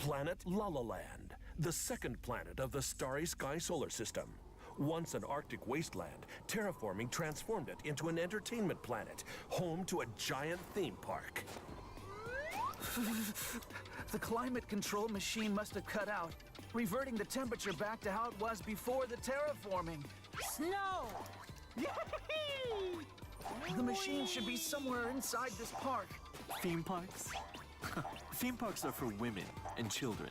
Planet Lalaland, the second planet of the starry sky solar system. Once an Arctic wasteland, terraforming transformed it into an entertainment planet, home to a giant theme park. The climate control machine must have cut out, reverting the temperature back to how it was before the terraforming. Snow! The machine should be somewhere inside this park. Theme parks? Theme parks are for women and children,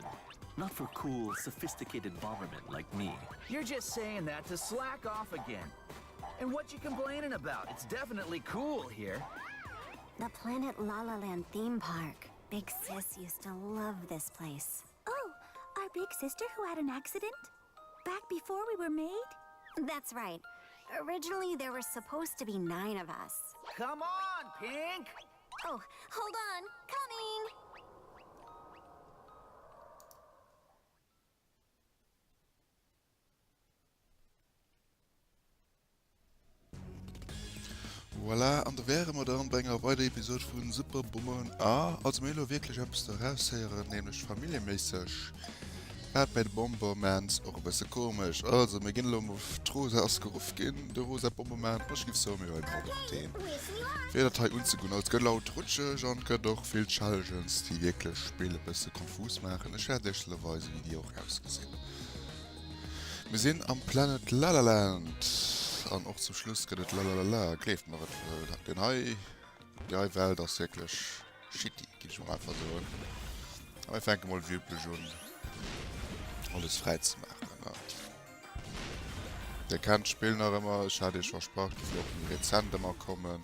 not for cool, sophisticated bombermen like me. You're just saying that to slack off again. And what you complaining about? It's definitely cool here. The Planet Lalaland theme park. Big Sis used to love this place. Oh, our big sister who had an accident? Back before we were made? That's right. Originally, there were supposed to be nine of us. Come on, Pink! Oh, hold on! Coming! Voilà, an da wäre mer dann bei enger weider Episode vun Super Bomberman A. Also mir hu lo wierklech eppes do eraushéieren, nämlech familljeméisseg war et bei de Bombermans och e bësse komesch. Also mir ginn elo mol, d'Rosa ass geruff ginn, de rosa Bomberman, ech giff soen mir huelen haut och deen, fir dat hei unzegoen. Also et gëtt laut rutscheg an et gëtt och vill Challenges, déi wierklech d'Spill e bësse konfus maachen. Ech wäert iech elo weisen, wéi déi och ausgesinn. Mir sinn am Planet Lalaland an och zum Schluss gëtt et Lalalala, gleeft mer et wëll. Den hei, déi hei Welt ass wierklech shitty, ginn ech mol einfach soen. A mir fänke mol wéi üblech un, alles fräi ze maachen. Ne? Dir kennt d'Spill nach ëmmer, ech hat iech versprach, et géif och méi rezent ëmmer kommen.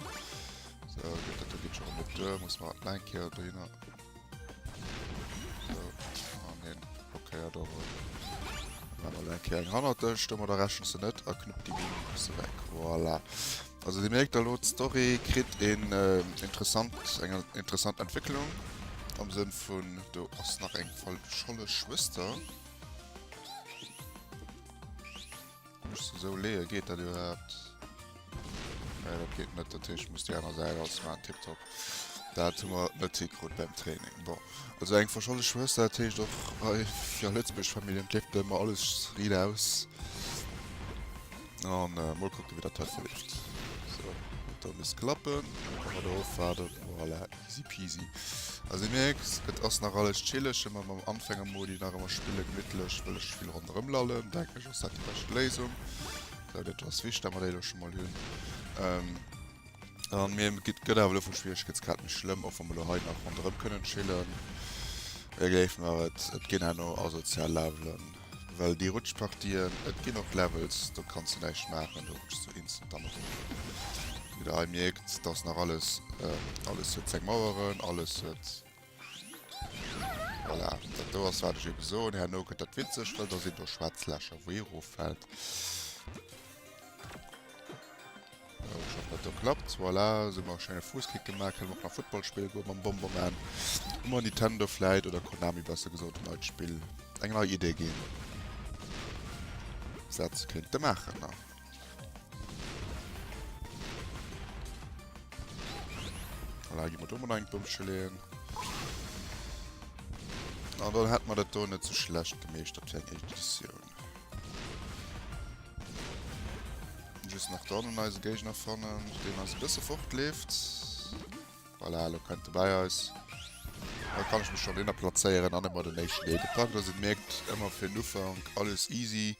Sou, dat do geet scho rëm net duer, muss mer nach eng Kéier dohinner. Hannert dech, domadder rechens de net a knuppt déi Minn e bësse weg. Voilà. Also Dir mierkt elo, d'Story kritt een interessant, eng interessant Entwécklung am Sënn vun, do ass nach eng verscholle Schwëster. Muss ech se esou leeën? Geet dat iwwerhaapt? Nee, dat geet net. Dat heescht, ech muss déi aner Säit alles maachen. Tiptop. Dat hu mer net hikrut beim Training. Bon, also eng verscholle Schwëster, dat heescht och hei fir Lëtzebuerg Familljen, et leeft ëmmer alles riit aus. An mol kucken, wéi dat hei verleeft. Sou, dat do misst klappen. Da kann mer do ofwaarden. Voilà. Easy peasy. Also dir mierkt, et ass nach alles chilleg, ëmmer mam Anfängermodi nach ëmmer spille gemittlech, wëll ech vill ronderëm lallen, denken ech ass dat déi bescht Léisung. Sou, dat ass wichteg, dat mer déi elo scho mol hunn. Ähm, an mir gëtt gëtt awer elo vum Schwieregkeetsgrad méi schlëmm, och wa mer elo hei nach ronderëm kënnen chillen. Mir gleeft mer et, et ginn herno asozial Levelen. Well déi Rutschpartien, et ginn och Levels, do kanns de näischt maachen, do rutschs du instant dann erof. Wéi der hei mierkt, et ass nach alles, alles huet seng Maueren, alles huet, voilà, dat do ass wat ech ebe soen. Herno gëtt dat witzeg, well da sinn do schwaarz Lächer, wou ee eroffält. Ech hoffen dat do klappt. Voilà, esou hu mer e schéine Fuesskick gemaach. Kënne mer och nach Football spille goen mam Bomberman. Hu mer Nintendo vläit, oder Konami besser gesot, en neit Spill, eng nei Idee ginn, wat se kéinte maachen, ne? Voilà, gi mer do mol eng Bommche leeën. An dann hätt mer dat do net sou schlecht gemeeschtert fir eng Editioun. Just nach da an eise Géigner fannen, deen eis e bësse fortleeft. Voilà, elo kënnt e bäi eis. Da kann ech mech schon dohinner plazéieren an ëmmer den éischten Deel gepackt. Also dir mierkt, ëmmer fir den Ufank alles easy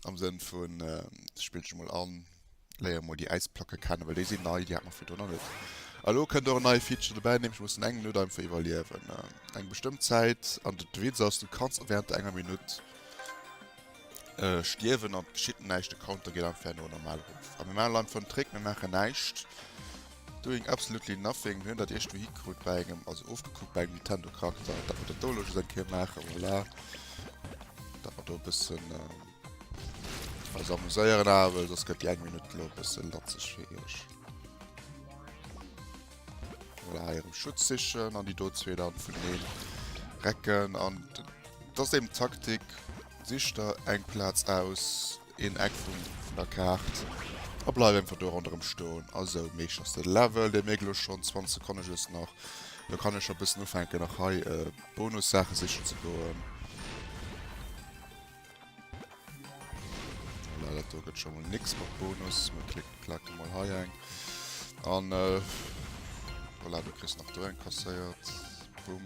am Sënn vun spillt dech emol an, léier emol déi Äisplacke kennen, well déi sinn nei, déi hat mer virdrun nach net. A lo kënnt och en neie Feature dobäi, nämlech mussen eng Minutt einfach iwwerliewen. Eng bestëmmt Zäit an de Witz ass, du kanns während enger Minutt Stierwen an et geschitt näischt, de Counter geet einfach herno normal erof. A mir maachen elo einfach en Trick, mir maachen näischt, doing absolutely nothing. Mir hunn dat iergendwou hikrut bei engem, also ofgekuckt bei engem Nintendo Charakter, datt mer dat do elo just eng Kéier maachen, voilà. Datt mer do e bëssen eis amuséieren, awer well soss gëtt déi eng Minutt elo e bësse latzeg fir iech. Voilà, hei erëm Schutz sichen an déi do zwee dann vuneneen recken. An dat ass eben d'Taktik, sich der eng Plaz aus, een Eck vun, vun der Kaart a bleif einfach do ronderëm stoen. A sou meeschters de Level. Dir mierkt elo schonn, 20 Sekonne just nach. Lo kann ech scho bëssen ufänken nach hei Bonussaache sichen ze goen. Voilà, dat do gëtt scho mol nix mat Bonus. Mir klick klacke mol hei eng. An voilà, du kriss nach do eng kasséiert. Boom.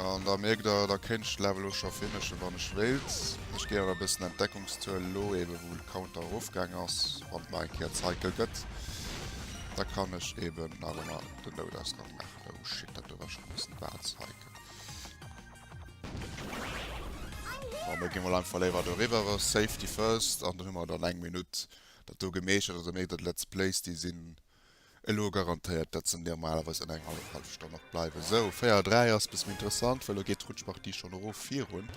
An da mierkt der, da kéint ech de Level och scho finishen, wann ech wéilt. Ech ginn awer e bëssen Entdeckungstour elo, eben wou de Counter erofgaang ass, wann et nach eng Kéier Cycle gëtt. Da kann ech eben nach ëmmer den Noutausgang maachen. Oh shit, dat do war scho e bëssen bal Cycle. Bon, mir gi mol einfach léiwer doriwwer, Safety first, an dann hu mer dann eng Minutt dat do gemeeschtert. Also mierkt der, d'Let's Plays, déi sinn Elo garantéiert dat se normalerweis an eng hallef Stonn och bleiwen. Sou, 4, 3 ass bëssen méi interessant, well elo geet d'Rutschpartie schonn erof virun.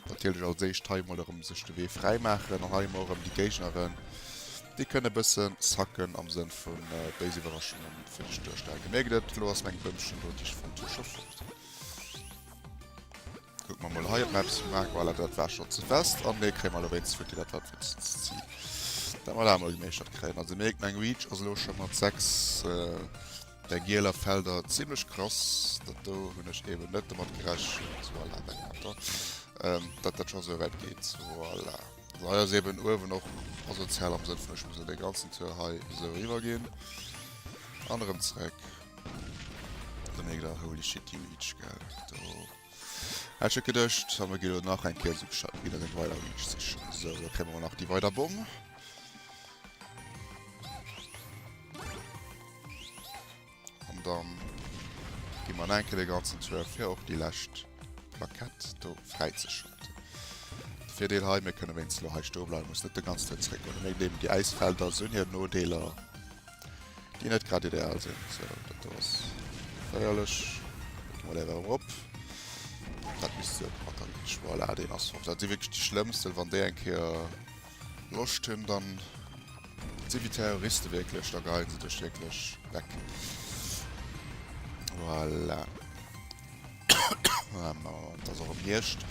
Natierlech als éischt hei mol erëm sech de Wee fräi maachen an hei emol erëm déi Géigneren, déi kënne bësse sacken am Sënn vu béis Iwwerraschunge fir dech duerstellen. Gemierkt et, elo ass meng Bëmmchen do, déi ech fonnt hu, scho fort. Kucke mer mol hei op Maps Mark. Voilà, dat war scho ze fest. An mir kréie mer elo wéinst futti dat wat wéinstens Zil. Dat mer dat mol gemeeschtert kréien. Also mierkt meng Reach ass elo scho mat 6 der gieler Felder zimmlech krass. Dat do hunn ech eben net domat gerechent. Voilà, weg mat der. Ähm, dat dat scho sou wäit geet. Voilà. Also hei ass eben uewen och asozial am Sënn vun ech muss elo dee ganzen Tour hei esou eriwwer ginn. An erëm zeréck. Da mierkt der, holy shit, déi Reach, gell. Do. Hätt ech net geduecht. A mir gi lo nach eng Kéier esou gescheit. Mir ginn eis eng weider Reach sichen. Sou, da kréie mer nach déi weider Bomm. An dann gi mer nach eng Kéier de ganzen Tour, fir och déi lescht Plakett do fräizeschalten. De Virdeel hei, mir kënne wéinst elo hei stoe bleiwen, mussen net de ganzen Tour zeréckgoen. Mir mierken eben, déi Äisfelder sinn hir Nodeeler. Déi net grad ideal sinn. So, dat do ass geféierlech. Da gi mer léiwer erëm erop. Dat misst jo mat der Reach. Voilà, deen ass fort. Dat si wierklech déi schlëmmsten. Wann déi eng Kéier Loscht hunn, dann si wéi Terroriste wierklech. Da geheien se dech wierklech weg. Voilà. Et ass och erëm Hierscht.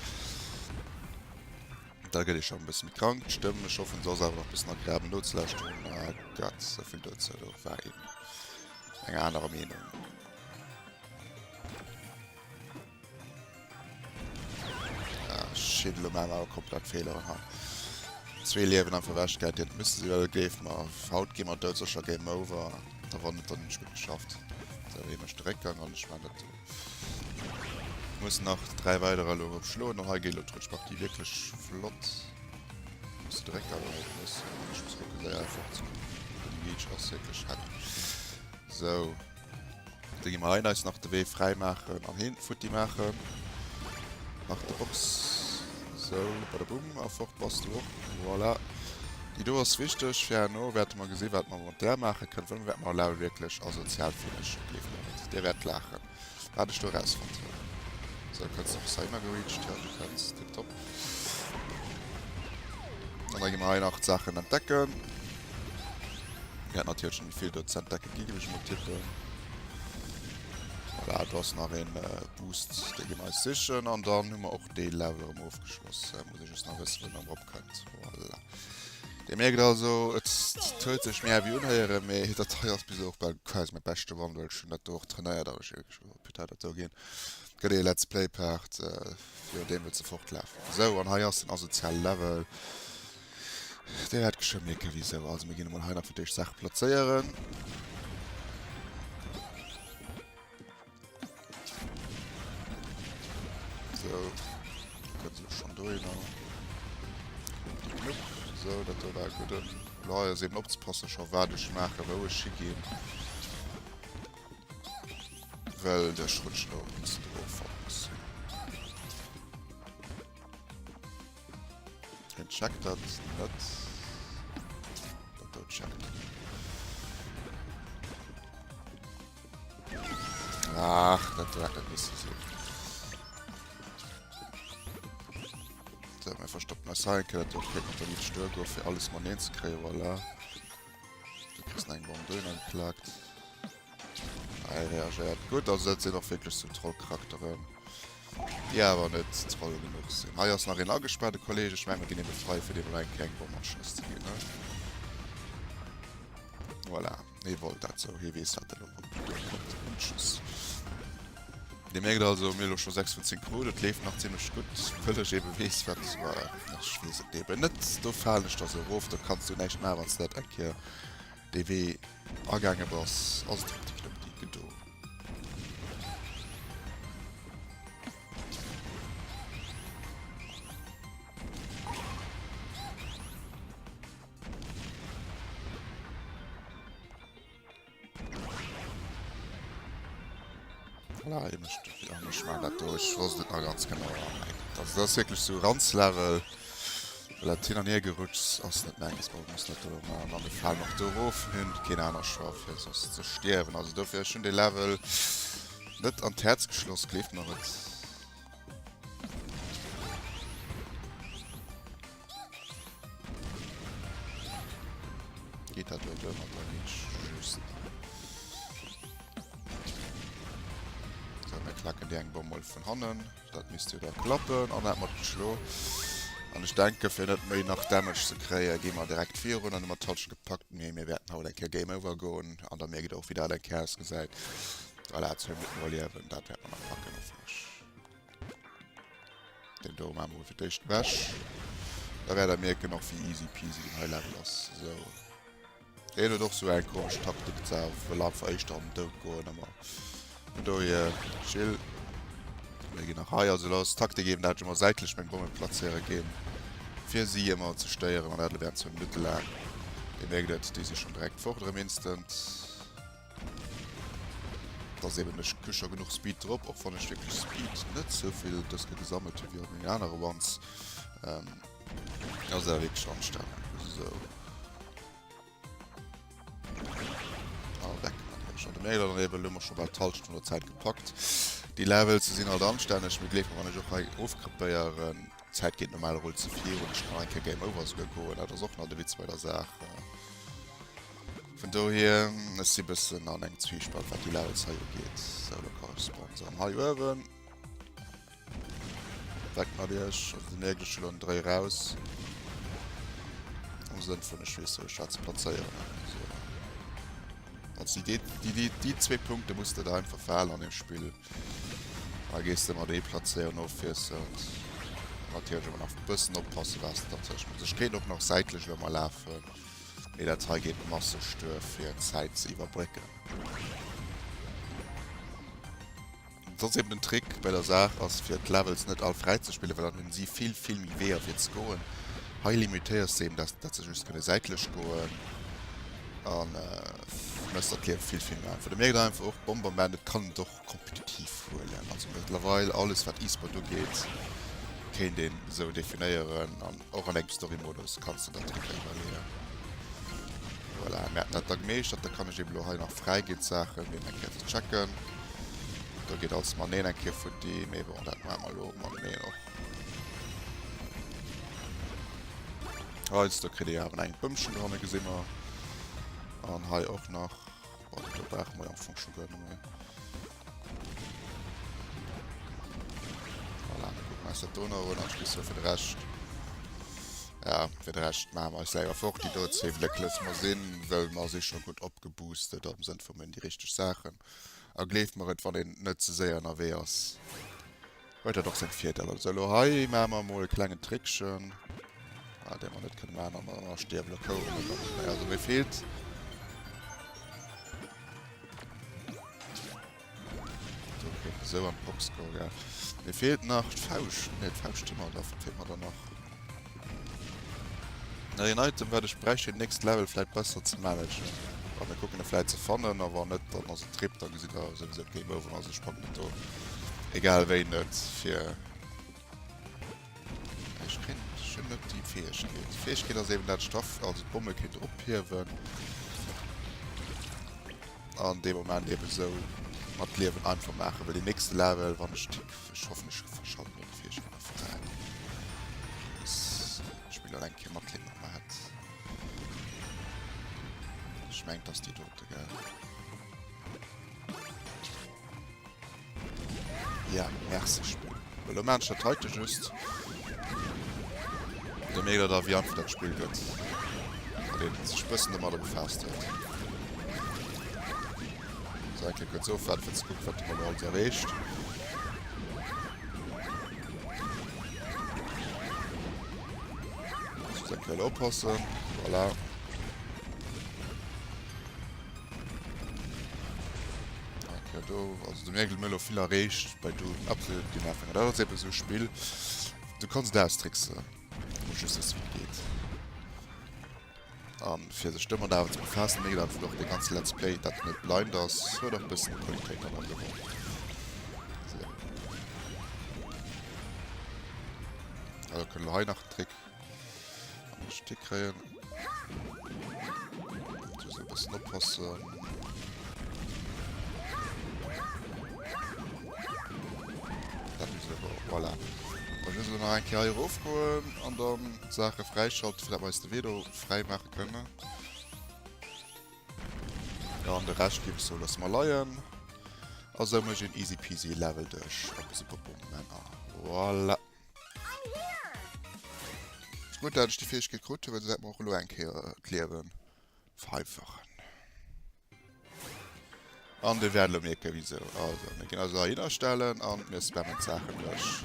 Da gëtt ee scho e bësse méi krank, d'Stëmm. Ech hoffen, se ass awer nach e bëssen agreabel nozelauschteren. Ah Gott, esou vill dozou, do war een enger anerer Meenung. Ah shit, elo maache mer awer komplett Feeleren hei. Zwee Liewen einfach ewechgehäit, déi hätt müsse si well géif mer haut gi mer doudsécher Game Over. Da wann net, dann hunn ech gutt geschafft. Sou, hie mécht de Réckgang an ech maachen dat do. Muss nach 3 weiderer elo erop schloen. An hei geet elo d'Rutschpartie wierklech flott. Muss de Réckgang elo muss. Ech muss kucken séier fort ze kommen. Den Reach ass wierklech heavy. Sou. Da gi mer hei eis nach de Wee fräi maachen an hin futti maachen. Nach de Box. Sou, badaboom, a fort bass du och. Voilà. Déi do ass wichteg fir herno. Wäerte mer gesi wat mer mat där maache kënnen. Well wäerte mer Level wierklech asozial finishen. Gleeft mer net. Dir wäert laachen. Wat ech do erausfonnt hunn. Sou, kënns de bis heihinner gereacht? Jo, du kënns. Tiptop. An da gi mer hei nach d'Saachen entdecken. Wäert natierlech net méi vill do ze entdecke gi, géif ech emol tippen. Voilà, do ass nach een Boost, dee gi mer eis sichen. An dann hu mer och dee Level erëm ofgeschloss. Muss ech just nach wëssen, wou en erëm eropkënnt. Voilà. Dir mierkt also, et huet sech méi heavy unhéieren, mee dat hei ass bis elo och bal quasi mäi beschte Run, well ech hunn dat do och trainéiert an ech hu wierklech gesot, putain, dat do ginn gëtt ee Let's Play Part, virun deem wëlls de fortlafen. Sou, an hei ass den asoziale Level. Dir wäert geschwë mierken, wisou. Also mir ginn emol hei nach fir d'éischt Saache plazéieren. So, kënnt se schon dohinner. Knupp. So, dat do war e gudden. Lo hei ass eben opzepassen, scho wat ech maachen, wou ech higinn. Well ech rutschen do e bëssen erof wann ech sinn. Hien checkt dat net. Dat do checkt. Ach, dat do hätt net misse sinn. So, mir verstoppen eis hei eng Kéier. Dat do kéint mat der Leech duergoen, fir alles mateneen ze kréien. Voilà. Du kriss nach eng Bomm dohinner geklackt. Hei reagéiert gutt. Also dat sinn och wierklech sou Trollcharakteren, déi awer net Troll genuch sinn. Hei ass nach een agespaart, de Kolleg. Ech mengen, mir ginn hie befreien, fir deem elo eng Kéier eng Bomm an d'Schnëss ze ginn, ne? Voilà, hie wollt dat sou, hie weess wat elo duerkommt. An tschüss. Dir mierkt also, mir hu lo scho 6 vun 10 krut, et leeft nach zimmlech gutt, wëll ech ebe weess wat, voilà, ech weess et eben net, do falen ech da sou erof, do kanns du näischt maachen, wann s de dat eng Kéier dee Wee agaange bass, ass et huppdi-knuppdi gedo. Voilà, hie mécht an ech maachen dat do. Ech wosst et nach ganz genau. Oh mäi Gott, also dat ass wierklech sou Ranzlevel. Well dat hin an hier gerutschs ass net menges. Bon, muss dat do elo maachen an mir falen och do erof. Mir hunn keen aner Choix fir soss ze stierwen. Also dofir, ech hunn dee Level net an d'Häerz geschloss, gleeft mer et. Geet dat elo duer mat der Reach? Just. So, mir klacken déi eng Bomm mol vun hannen. Dat misst jo da klappen. An dat mat Geschlo. An ech denke fir net méi nach Damage ze kréien, gi mer direkt virun an hu mer d'Halschent gepackt. Mee mir wäerten haut eng Kéier Game Over goen. An da mierkt der och wéi dat eng Kéier ausgesäit. Voilà, 2 Minutten iwwerliewen, dat wäerte mer nach packen, hoffen ech. Den do maache mer fir d'éischt ewech. Da wäert der mierken och wéi easy peasy den hei Level ass. Sou. Deen huet och sou eng komesch Taktik, zwar wëll einfach éischter an den Doud goen ëmmer. Vun dohier chill. Mir ginn nach hei also lass. Taktik eben dat ech ëmmer säitlech meng Bomme plazéiere ginn, fir si ëmmer ze stéieren an dat während zwou Minutte laang. Dir mierkt et, déi si schonn direkt fort erëm instant. Dass eben ech hu scho genuch Speed drop, och wann ech wierklech Speed net sou vill dës Kéier gesammelt hu wéi op mengen anere Ones. Ähm, ass awer wierklech anstänneg. Sou. A weg mat iech. An de Mailer dann eben, elo hu mer scho bal d'Hallschent vun der Zäit gepackt. Déi Levels sinn halt anstänneg, mee gleeft mer, wann ech och hei ofkrepéieren, d'Zäit geet normal rullt ze virun, ech kann eng Kéier Game Over souguer goen, dat ass och nach de Witz bei der Saach. Vun dohier, ech si bëssen an engem Zwiespalt wat déi Levels hei ugeet. Sou, lo kann ech sponsern hei uewen. Weg mat iech. Also dir mierkt, ech hu lo en Dréi raus. Am Sënn vun ech weess wou ech wat ze plazéieren hunn. Sou. Also déi, déi, déi, déi zwee Punkte muss de der einfach verhalen an dem Spill. Da gees de mat ee plazéieren ofwiesselnd. Natierlech ëmmer nach bëssen oppassen, wat s de dertëscht méchs. Ech kéint och nach säitlech elo mol lafen. Mee dat hei geet masseg duer fir d'Zäit ze iwwerbrécken. Soss eben den Trick bei der Saach ass fir d'Levels net all fräi ze spillen, well dann hunn si vill vill méi Weeër fir ze goen. Hei limitéiers de eben dat dat se just kënne säitlech goen an mëss dat Liewe vill vill méi einfach. Du mierkt einfach och Bomberman et kann et och kompetitiv huelen. Also mëttlerweil alles wat E-Sport ugeet kéint een esou definéieren an och an engem Story-Modus kanns de dat driwwer iwwerleeën. Voilà, mir haten dat da gemeeschtert, da kann ech eben elo hei nach fräi ginn d'Saachen fir eng Kéier ze checken. Do geet alles mateneen eng Kéier futti, mee bon dat maache mer elo mateneen och. Heiansdo kritt ee jo awer nach eng Bëmmchen dran, gesi mer. An hei och nach. Bon, do brauche mer jo am Fong scho guer net méi. Voilà, da kucke mer eis dat do nach un. An ech weess jo fir de Rescht, ja, fir de Rescht maache mer eis léiwer fort. Déi do Zéiwléck loosse mer sinn, well mer si scho gutt opgeboostet am Sënn vu mir hunn déi richteg Saachen. A gleeft mer et, wann een net ze séier ënnerwee ass, huet dat och seng Virdeeler. Sou, elo hei maache mer emol e klengen Trickchen, ah, dee mer net kënne maachen, an da stierwe lo kouwe mer dann net méi. Also mir feelt. Do kéint esou an d'Box goen, gell. Mir feelt nach d'Fauscht. Ne, d'Fauscht hu mer da. Wat feelt mer dann nach? Nach een Item, wat ech bräicht, fir den nächste Level vläit besser ze managen. A mir kucken e vläit ze fannen, a wann net, dann ass et RIP, da gesitt der souwisou d'Game Over. Also ech packen et do egal wéi net fir. Ech kréien, ech hunn net déi Fäegkeet. D'Fäegkeet ass eben dat Staff, also d'Bomme kéint ophiewen. An dee Moment eben esou mat d'Liewen einfach maachen, well deen nächste Level, wann ech tick, ech hoffen ech verschalten elo déi Fäegkeet nach fräi, bis d'Spill dann eng Kéier Matleed mat mer hätt. Ech mengen, 't ass déi dote, gell? Ja, merci Spill. Well elo maan ech dat heite just. Da mierkt der da wéi einfach dat Spill gëtt, wann een sech bëssen domadder befaasst huet. Eng Kéier kuerz ofwaarden, fir ze kucken, wat de Mol alles erreecht. Muss eng Kéier oppassen. Voilà. Okay, do, also de Merkel Möllo vill erreecht bei du absolut die Nerven. Dat ass eben so Spill. Du kannst et austricksen. Du musst just wissen, wéi et geet. An fir sech domat awer ze befaassen, mierkt einfach och de ganze Let's Play, dat net blind ass, huet och e bëssen Qualitéit dann erëm. So. Also kënne hei nach en Trick an de Stick kréien. So e bëssen oppassen. Dat muss awer, voilà. Ech muss elo nach eng Kéier hei erofgoen an dann d'Saache fräischalten, fir dat mer eis de Wee do fräi maache kënnen. Ja, an de Rescht géif ech soen, loosse mer leien. A sou mécht een easy peasy Level duerch op Super Bomberman A. Voilà. Ass gutt, dat ech déi Fäegkeet krut hunn, well se wäert mer och elo eng Kéier d'Liewe vereinfachen. An dir wäert elo mierken, wisou. Also, mir ginn eis elo heihinner stellen an mir spammen d'Saachen duerch.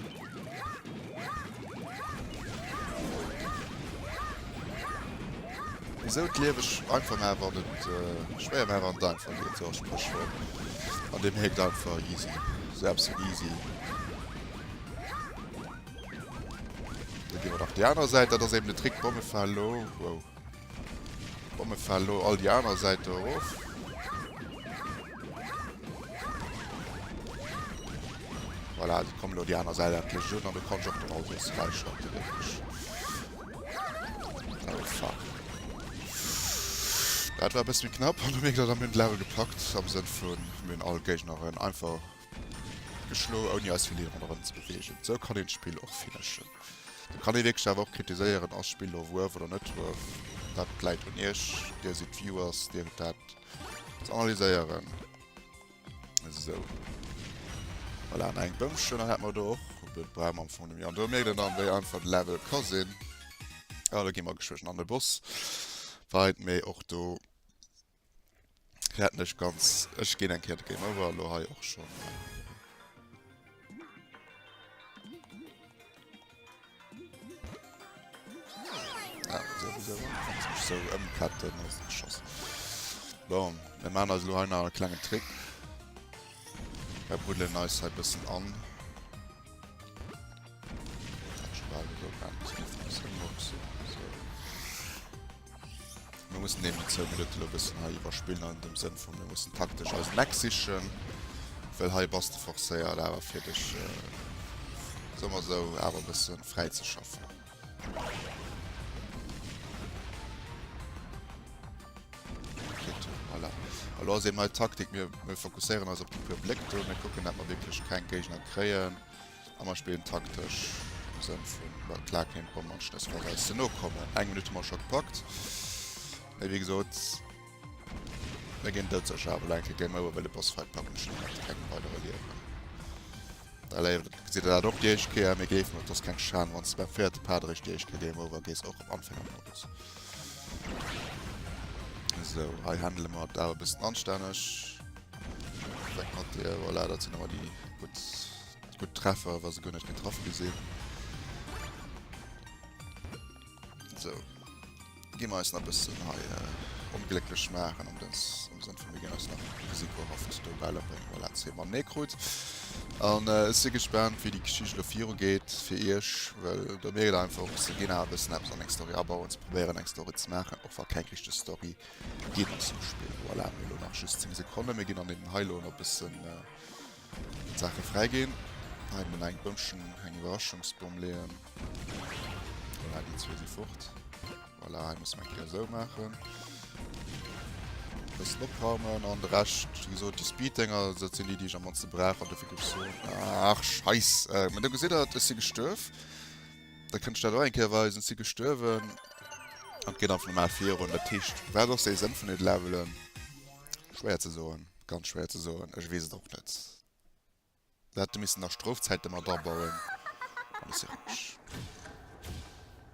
Wisou d'Liewe einfach maachen, wann et schwéier maachen, wann et einfach geet, sou ass d'Spréchwuert. An dir mierkt einfach, easy, sou eppes vun easy. Da gi mer nach déi aner Säit, dat ass eben de Trick, Bommefal elo, wow. Bomme falen lo all déi aner Säit do erof. Voilà, se kommen lo déi aner Säit endlech un an do kann ech och dann all dës fräischalten, wierklech. Oh fuck. Dat war e bësse méi knapp an du mierks och, mir hunn d'Level gepackt am Sënn vun, mir hunn all Géigneren einfach geschloen, ouni eis vill ronderëm ze beweegen. Sou kann een d'Spill och finishen. Do kann ee wierklech awer och kritiséieren, ass d'Spill elo worth oder net worth. Dat läit un iech, dir sidd d'Viewers, dir hutt dat ze analyséieren. Esou. Voilà, an eng Bëmmchen, dann hätte mer do och. Dat brauche mer am Fong net méi. An do mierkt een dann, wéi einfach de Level ka sinn. Ah, do gi mer geschwënn an de Boss weit, mee och do Retten ech ganz. Ech ginn eng Kéier de Game Over elo hei och schon. Ah, so, so, kannst mich so ëmketten, ass geschoss. Bon, mir maachen eis elo hei nach e klengen Trick. Wir buddeln eis hei bëssen an. Mir mussen eben déi zwou Minutten elo e bëssen hei iwwerspillen an dem Sënn vun mir mussen taktesch eisen Eck sichen, well hei bass de forcéiert awer fir dech, soe mer esou, awer e bësse fräi ze schaffen. Voilà. Elo ass eben hei d'Taktik, mir, mir fokusséieren eis op déi puer Bléck do, mir kucken, dat mer wierklech keng Géigner kréien. A mer spillen taktesch am Sënn vun, well klar kéint d'Bomm anschlussweis eis ze no kommen. Eng Minutt hu mer scho gepackt. Mee wéi gesot, mir ginn doudsécher awer elo eng Kéier Game Over, well de Bossfight packen ech net mat kengem weidere Liewen. Da léiert, gesitt der dat och déi éischt Kéier, mee gleeft mer, et ass keng Schan, wann s de beim véierte Part eréischt déi éischt Kéier Game Over gees, och am Anfängermodus. Esou, hei handele mer et awer e bëssen anstänneg. Weg mat dir, voilà, dat sinn ëmmer déi gutt, gutt Treffer, wa se guer net getraff gi sinn. Sou, gi mer eis nach e bëssen hei onglécklech maachen, am den, am Sënn vun, mir ginn eis nach risikohaft do bal erbréngen. Voilà, zwee Mané krut. An ech si gespaant, wéi déi Geschicht elo virugeet fir iech, well do mierkt der einfach och, se ginn awer e bëssen eppes an eng Story abauen, se probéieren eng Story ze maachen, och wa keng richteg Story ginn ass um Spill. Voilà, mir elo nach just 10 Sekonnen. Mir ginn an den hei elo nach bëssen d'Saache fräi ginn. Hei emol eng Bëmmchen, eng Iwwerraschungsbomm leeën. Voilà, déi zwee si fort. Voilà, hei musse mer eng Kéier esou maachen. Bëssen opraumen an de Rescht, wéi gesot, déi Speed-Dénger, dat sinn déi, déi ech am mannste brauch. An dofir géif ech soen, ach, Scheiss. Mä do gesitt der et, ech si gestuerf. Da kënnt ech dat och eng Kéier weisen. Ech si gestuerwen. An et geet einfach normal virun. Dat heescht, wat ass de Sënn vun de Levelen? Schwéier ze soen, ganz schwéier ze soen. Ech weess et och net. Se hätte missen nach Strofzäite mat abauen. An ech si roueg.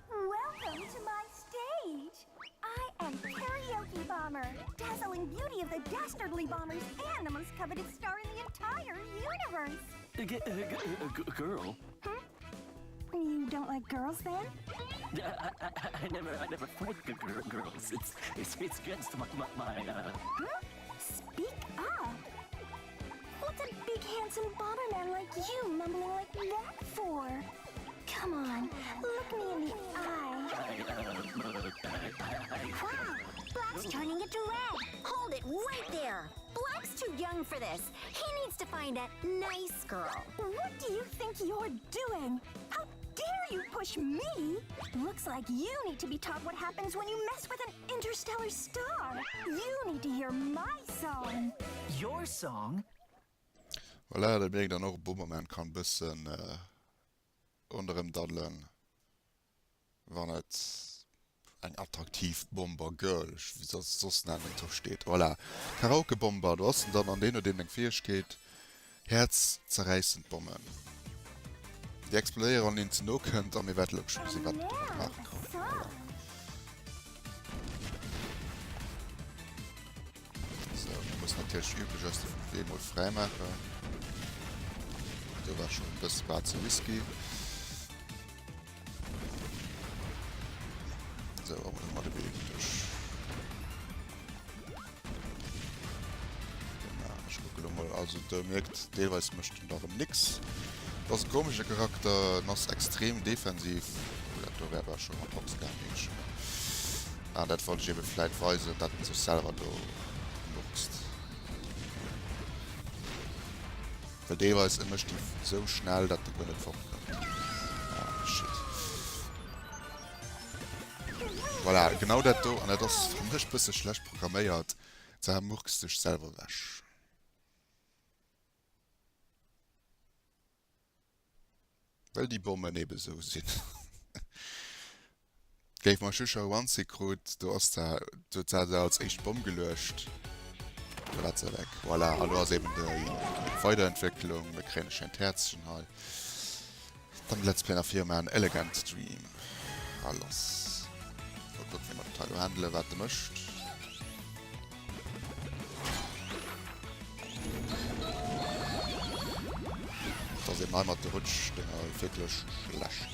Welcome to my stage. I am Karaoke Bomber, dazzling. crowning beauty of the dastardly bombers and the most coveted star in the entire universe. G uh, g girl? Hmm? You don't like girls then? I, I, I never, I never fight the girls. It's, it's, it's against my, my, my uh... Huh? Speak up. What's a big handsome bomberman like you mumbling like that for? Come on, look me in the eye. Wow, Black's turning it to red. Hold it right there. Black's too young for this. He needs to find a nice girl. What do you think you're doing? How dare you push me? Looks like you need to be taught what happens when you mess with an interstellar star. You need to hear my song. Your song? Voilà, dat mierkt dann och, Bomberman kann bëssen ronderëm daddelen, wann et eng attraktiv Bomber Girl, ech wéi soll se soss nennen, do steet. Voilà, Karaoke Bomber, do ass en dann an deen huet eben eng Fäegkeet, häerzzerräissend Bommen, déi explodéieren, wann een ze no kënnt a mir wäerte lo geschwë gesinn, wat een domat maache kann. Voilà. So, mir mussen natierlech üblech eis de Wee mol fräi maachen. Do war schon e bësse war ze risky. So, aber ëmmer de Wee duerch. Genau, ech kucke lo mol. Also, do mierkt, deelweis mécht en da rëm nix. Dat ass e komesche Charakter, en ass extrem defensiv. Oh, dat do wär awer schon mat Box gaangen, denke ech. Ah, dat wollt ech eben vläit weisen, dat en sech selwer do nutzt. Well deelweis, e mécht déi sou schnell, dat de guer net fortkënnt. Ah, shit. Voilà, genau dat do, an dat ass fir mech bësse schlecht programméiert, zermurkst sech selwer ewech. Well déi Bommen eben esou sinn. Géif mer Shusha Wanze krut, do ass da, do huet se als éischt Bomm geluecht. Do war se weg. Voilà, a lo ass eben déi Weiderentwécklung. Mir kréien e schéint Häerzchen hei. Dann Let's Play nach virman Elegant Dream. A lass. Mal kucken, wéi mer dat hei lo handelen, wat de mécht. Das eben hei mat de Rutschdinger wierklech schlecht.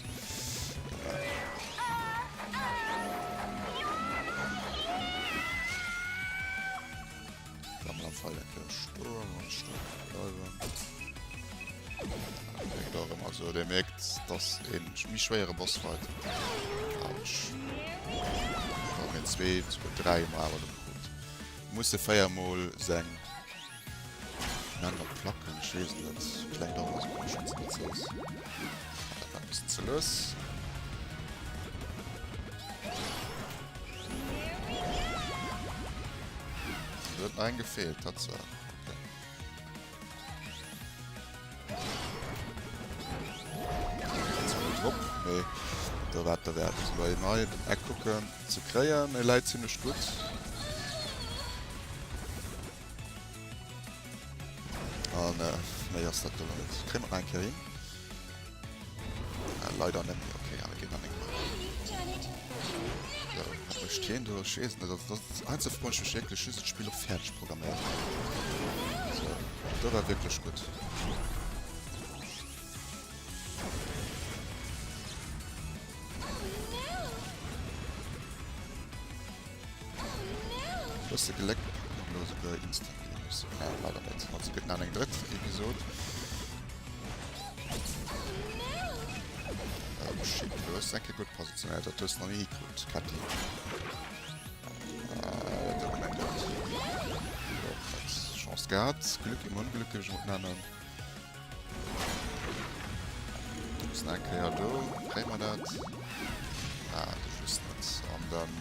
Dann am Fall stoen und stoen bleiwen. Also der merkt, dass een méi schwéiere Bossfight. Autsch. Dann mir zwee, dräi Mal awer Gut. Muss e 4 mol seng Männer placken? Ech weess et net. Klengt och ëmmer sou komesch wann s de dat sees. Dat war e bëssen ze lues. Do huet nach eng gefeelt, Tatsaach. Okay. Drop, mee do war der Wäert. Bei nei den Eck kucken ze kréien. E läit zimmlech gutt. An äh, méi ass dat do net. Kréie mer nach eng Kéier hin? Äh, leider net méi. Okay, awer geet nach eng Kéier. So, wat mécht hien do? Ech weess et net. Also, dat ass einfach froen ech mech wierklech just, d'Spill och fäerdeg programméiert. So, do war wierklech gutt. Bësse Gléck packen elo souguer instant Games. Ah, leider net. Also gëtt nach eng drëtt Episod. Oh shit, du hues enke gutt positionéiert. Dat hues du nach ni hikrut, Katy. Ah, dat klengt gutt. Jo, dat Chance gehat. Glück im Unglück, géif ech emol nennen. Muss nach eng Kéier do. Kréie mer dat? Ah, de just net. An dann...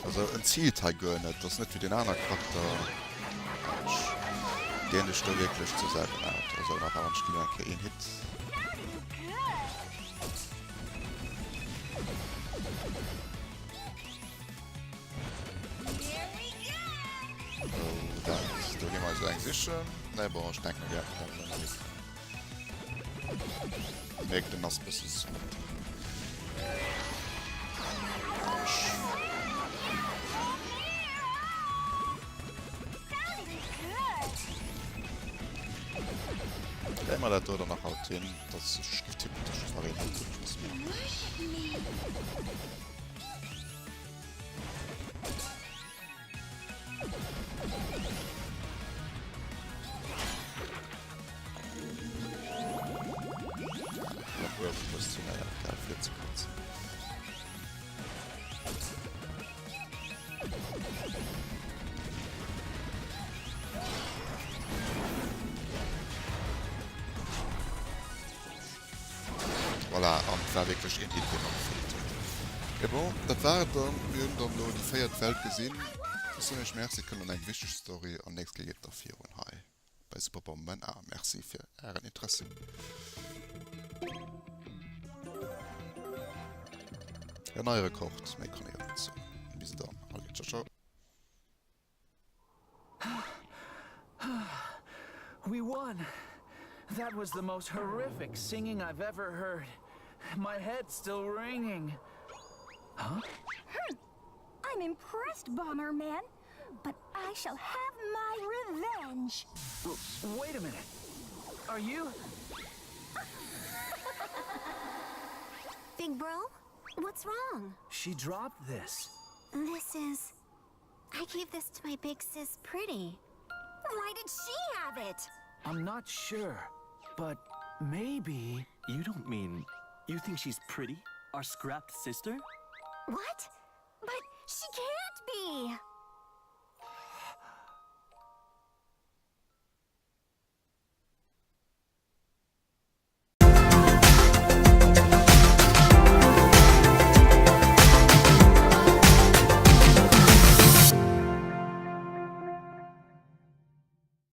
Also, en ziilt hei guer net. Das ass net wéi den aner Charakter. Autsch. Deen ech do wierklech ze selten out. Also, nach awer ech ginn eng Kéier een Hit. Oh, dat, do gi mer eis eng sichen. Nee, bon, ech denken, mir wäerten dat net méi. Mierkt, den ass e bësse suspekt. Autsch. Kréie mer dat do dann nach haut hin? Dass ech géif tippen, dass ech just nach een haut hunn. Ech muss méi. Nach uewen muss zu naja, egal, fir ze kuerz. Voilà, an et war wierklech een Hit, deen mer gefeelt huet. Mee bon, dat war et dann. Mir hunn dann elo déi véiert Welt gesinn. Ech soen iech Merci, et kënnt dann eng wichteg Story an nächst Kéier geet et da virun hei bei Super Bomberman A. Merci fir ären Interessi. En neie Rekord, méi kann ech och net soen. Bis dann, allez, ciao ciao. We won! That was the most horrific singing I've ever heard. My head's still ringing. Huh? Hmm. I'm impressed, Bomberman. But I shall have my revenge. Wait a minute. Are you? Big bro, what's wrong? She dropped this. This is... I gave this to my big sis, Pretty. Why did she have it? I'm not sure, but maybe... You don't mean... You think she's pretty? Our scrapped sister? What? But she can't be!